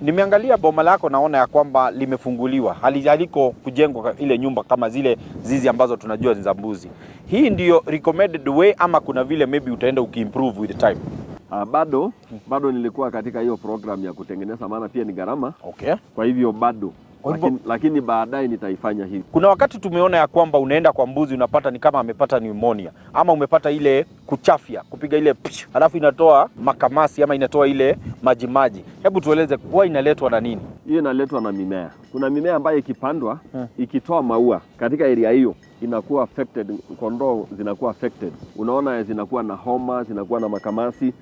Nimeangalia boma lako, naona ya kwamba limefunguliwa, haliko kujengwa ile nyumba kama zile zizi ambazo tunajua ni za mbuzi. Hii ndiyo recommended way ama kuna vile maybe utaenda ukiimprove with time? Bado nilikuwa katika hiyo program ya kutengeneza, maana pia ni gharama. Kwa hivyo bado Kwa hivyo- lakini baadaye nitaifanya hivi. Kuna wakati tumeona ya kwamba unaenda kwa mbuzi, unapata ni kama amepata pneumonia ama umepata ile kuchafya, kupiga ile psh, alafu inatoa makamasi ama inatoa ile maji maji. Hebu tueleze huwa inaletwa na nini? Hiyo inaletwa na mimea. Kuna mimea ambayo ikipandwa, ikitoa maua katika area hiyo, inakuwa affected, kondoo zinakuwa affected. Unaona zinakuwa na homa, zinakuwa na makamasi.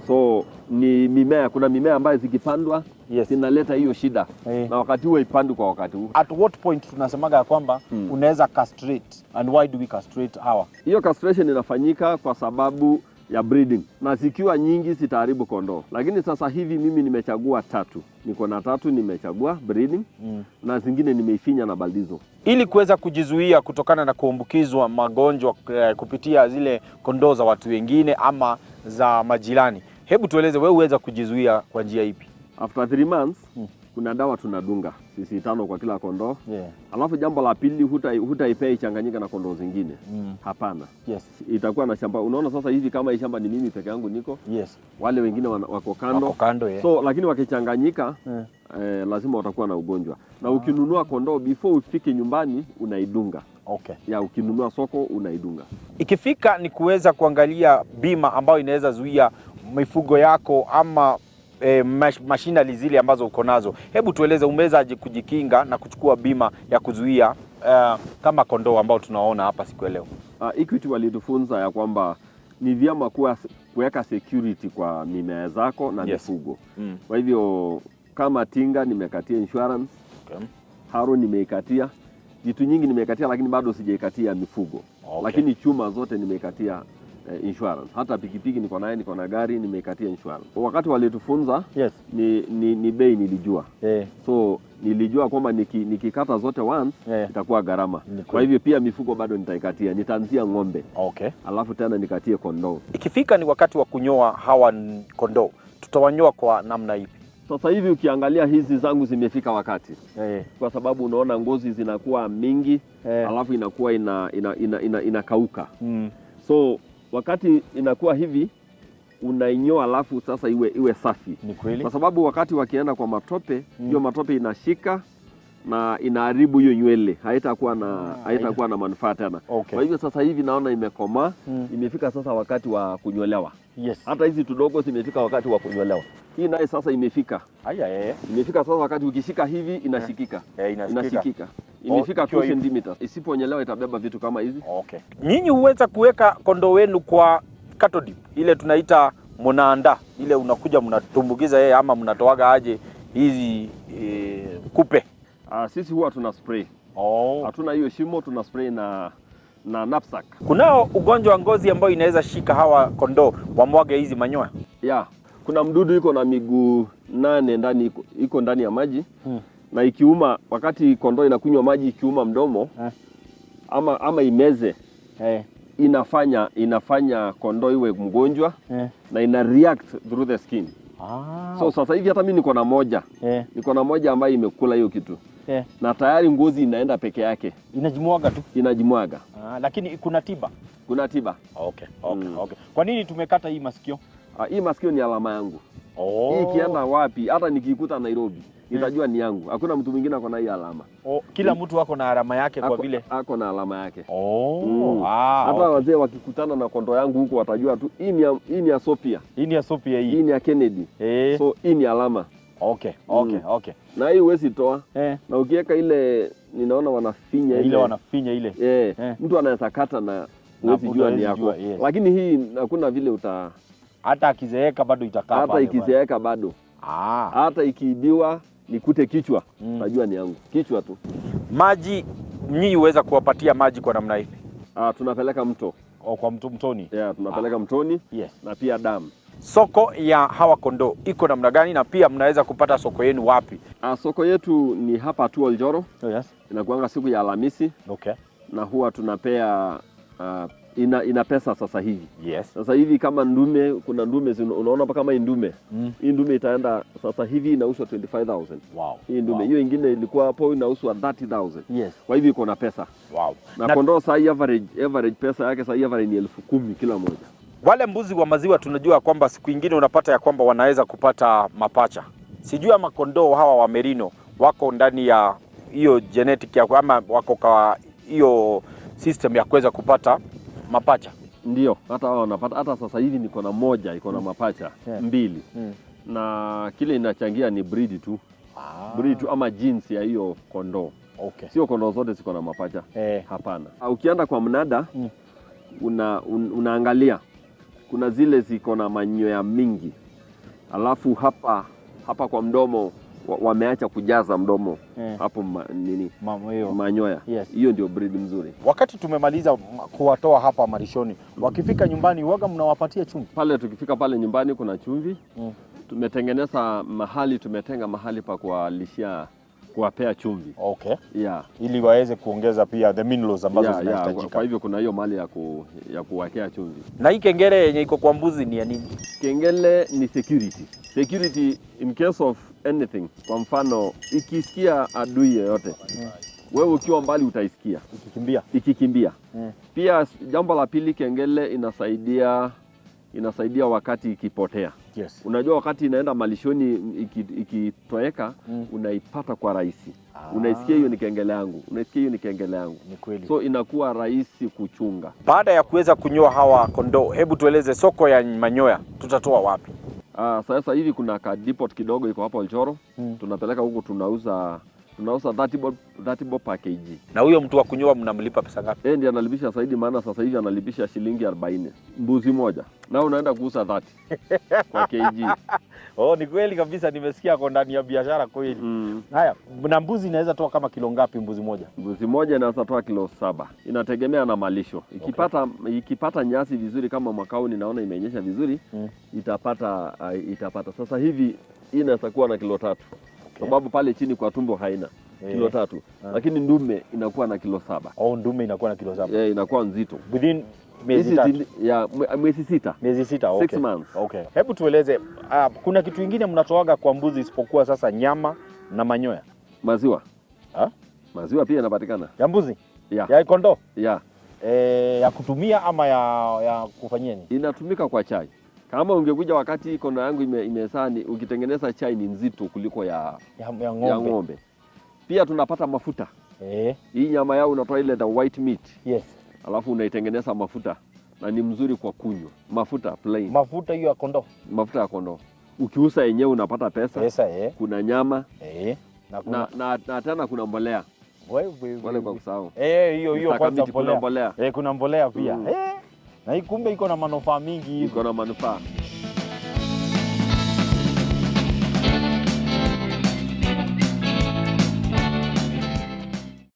So ni mimea, kuna mimea ambayo zikipandwa zinaleta hiyo shida na wakati huo ipandwi kwa wakati huo. At what point tunasemaga ya kwamba unaweza castrate, and why do we castrate hawa? Hiyo castration inafanyika kwa sababu ya breeding, na zikiwa nyingi zitaharibu kondoo. Lakini sasa hivi mimi nimechagua tatu, niko na tatu nimechagua breeding na zingine nimeifinya na Baldizon. Ili kuweza kujizuia kutokana na kuambukizwa magonjwa kupitia zile kondoo za watu wengine ama za majirani, hebu tueleze wewe huweza kujizuia kwa njia ipi? After 3 months kuna dawa tunadunga cc 5 kwa kila kondoo. Alafu jambo la pili, hutaipea ichanganyika na kondoo zingine. Hapana, itakuwa na shamba. Unaona sasa hivi kama hii shamba ni mimi peke yangu niko, wale wengine wako kando. Wako kando, yeah. So lakini wakichanganyika, lazima watakuwa na ugonjwa. Na ukinunua kondoo, before ufike nyumbani unaidunga. Ya, ukinunua soko unaidunga. Ikifika ni kuweza kuangalia bima ambayo inaweza zuia mifugo yako ama machinery zile ambazo uko nazo, hebu tueleze umewezaje kujikinga na kuchukua bima ya kuzuia kama kondoo ambao tunaona hapa siku ya leo? Equity walitufunza ya kwamba ni vyema kuweka security kwa mimea zako na mifugo. Kwa hivyo kama tinga nimekatia insurance, harrow nimeikatia, vitu nyingi nimeikatia, lakini bado sijaikatia mifugo. Lakini chuma zote nimeikatia insurance. Hata pikipiki niko naye, niko na gari, nimeikatia insurance. Wakati walitufunza ni bei nilijua. So nilijua kwamba nikikata zote once itakuwa gharama. Ni kweli. Kwa hivyo pia mifugo bado nitaikatia, nitaanzia ng'ombe alafu tena nikatie kondoo. Ikifika ni wakati wa kunyoa hawa kondoo, tutawanyoa kwa namna ipi? Sasa hivi ukiangalia hizi zangu zimefika wakati, kwa sababu unaona ngozi zinakuwa mingi alafu inakuwa inakauka. So wakati inakuwa hivi unainyoa, alafu sasa iwe safi, Ni kweli. kwa sababu wakati wakienda kwa matope, hiyo matope inashika na inaharibu hiyo nywele, haitakuwa na manufaa tena. Kwa hivyo sasa hivi naona imekomaa, imefika sasa wakati wa kunyolewa. Hata hizi tudogo zimefika wakati wa kunyolewa. Hii naye sasa imefika, Haya. imefika sasa wakati ukishika hivi inashikika, Inashikika. inashikika. Imefika ikiwa 2 hivi. cm. Isiponyolewa itabeba vitu kama hizi. Okay. Nyinyi huweza kuweka kondoo wenu kwa cattle dip, ile tunaita mnaanda, ile unakuja mnatumbukiza yeye ama mnatoaga aje hizi kupe? Ah, sisi huwa tuna spray. Hatuna hiyo shimo, tuna spray na knapsack. Kunao ugonjwa wa ngozi ambayo inaweza shika hawa kondoo wamwage hizi manyoya? Ya, kuna mdudu iko na miguu 8 ndani, iko ndani ya maji na ikiuma, wakati kondoo inakunywa maji, ikiuma mdomo ama imeze, inafanya kondoo iwe mgonjwa na ina react through the skin. So sasa hivi hata mimi niko na moja, niko na moja ambayo imekula hiyo kitu na tayari ngozi inaenda peke yake, Inajimwaga tu. Inajimwaga. Ah, lakini kuna tiba. Kuna tiba. Okay. Kwa nini tumekata hii masikio? Ah, hii masikio ni alama yangu. Hii ikienda wapi, hata nikiikuta Nairobi nitajua ni yangu. Hakuna mtu mwingine ako na hii alama. Oh, kila mtu ako na alama yake kwa vile. Ako na alama yake. Ah, Hata wazee wakikutana na kondoo yangu huko watajua tu hii ni ya Sopia, Hii ni ya Sopia hii. hii ni ya Kennedy. So hii ni alama. Na hii huwezi toa. Na ukiweka ile, ninaona wanafinya Ile ile, wanafinya ile. Mtu anaweza kata na huwezi mtu jua ni hawezi yako. jua, yes. Lakini hii hakuna vile uta Hata akizeeka bado itakaa hata pale. ikizeeka bado. Hata ikiibiwa nikute kichwa, tajua ni yangu. Kichwa tu. Maji, nyinyi huweza kuwapatia maji kwa namna ipi? Ah, tunapeleka mto. O, kwa mto, mtoni. Yeah, tunapeleka mtoni na pia damu. Soko ya hawa kondoo iko namna gani, na pia mnaweza kupata soko yenu wapi? Ah, soko yetu ni hapa tu Oljoro. Oh, yes. Inakuanga siku ya Alhamisi na huwa tunapea Ina pesa sasa hivi. Yes. Sasa hivi kama ndume, kuna ndume unaona hapa kama hii ndume. Hii ndume itaenda sasa hivi inauzwa 25,000. Hii ndume. Hiyo ingine ilikuwa hapo inauzwa 30,000. Yes. Kwa hivyo iko na pesa. Wow. Na kondoo saa hii average pesa yake saa hii average ni 10,000 kila moja. Wale mbuzi wa maziwa tunajua kwamba siku ingine unapata ya kwamba wanaweza kupata mapacha. Sijui ama kondoo hawa wa merino wako ndani ya hiyo genetic ya ama wako kwa hiyo system ya kuweza kupata mapacha. Ndio, hata hao wanapata. Hata sasa hivi niko na moja iko na mapacha 2. Na kile inachangia ni breed tu. Breed tu ama jinsi ya hiyo kondoo. Sio kondoo zote ziko na mapacha. Hapana. Ukienda kwa mnada, unaangalia kuna zile ziko na manyoya mingi. Alafu hapa kwa mdomo wameacha kujaza mdomo hapo nini? Mama, Manyoya. Yes. Hiyo ndio breed mzuri. Wakati tumemaliza kuwatoa hapa malishoni, wakifika nyumbani waga mnawapatia chumvi? Pale tukifika pale nyumbani kuna chumvi. Tumetengeneza mahali, tumetenga mahali pa kuwalishia, kuwapea chumvi. Ili waweze kuongeza pia the minerals ambazo zinahitajika. Kwa hivyo kuna hiyo mali ya kuwekea chumvi. Na hii kengele yenye iko kwa mbuzi ni ya nini? Kengele ni security. Security in case of anything. Kwa mfano, ikisikia adui yeyote, wewe ukiwa mbali utaisikia. Ikikimbia. Ikikimbia. Pia jambo la pili, kengele inasaidia wakati ikipotea. Unajua wakati inaenda malishoni ikitoweka, unaipata kwa rahisi. Unaisikia hiyo ni kengele yangu. Unaisikia hiyo ni kengele yangu. Ni kweli. So inakuwa rahisi kuchunga. Baada ya kuweza kunyoa hawa kondoo, hebu tueleze soko ya manyoya tutatoa wapi? Sasa hivi kuna ka depot kidogo iko hapo Olchoro. Tunapeleka huku, tunauza 30 bob, 30 bob per kg. Na huyo mtu wa kunyoa mnamlipa pesa ngapi? Yeye ndiye analipisha zaidi, maana sasa hivi analipisha shilingi 40 mbuzi moja, na unaenda kuuza 30 kwa kg. Oh, ni kweli kabisa, nimesikia kwa ndani ya biashara kweli. Haya, na mbuzi inaweza toa kama kilo ngapi mbuzi moja? Mbuzi moja inaweza toa kilo 7. Inategemea na malisho. Ikipata nyasi vizuri, kama mwaka huu ninaona imenyesha vizuri, itapata. Sasa hivi hii inaweza kuwa na kilo 3. Sababu pale chini kwa tumbo haina kilo 3. Lakini ndume inakuwa na kilo 7. Oh, ndume inakuwa na kilo 7. Inakuwa nzito. Within miezi Hizi 3. Miezi 6. Miezi 6, 6 okay. months. Okay. Hebu tueleze, kuna kitu kingine mnatoaga kwa mbuzi isipokuwa sasa nyama na manyoya? Maziwa. Ha? Maziwa pia yanapatikana. Ya mbuzi? Ya. Ya kondoo? Ya. Ya kutumia ama ya kufanyia nini? Inatumika kwa chai. Kama ungekuja wakati kondoo yangu imezaa, ukitengeneza chai ni nzito kuliko Ya ng'ombe. ya ng'ombe. Pia tunapata mafuta. Hii nyama yao unatoa ile the white meat. Alafu unaitengeneza mafuta na ni mzuri kwa kunywa. Mafuta plain. Mafuta hiyo ya kondoo. Mafuta ya kondoo. Ukiuza yenyewe unapata pesa. Pesa. Kuna nyama. Na kuna Na tena kuna mbolea. Wale kwa kusahau. Hiyo Mr. kwanza Kamiti, kuna mbolea. mbolea. Kuna mbolea pia. Na hii kumbe iko na manufaa mingi hivi. Iko na manufaa.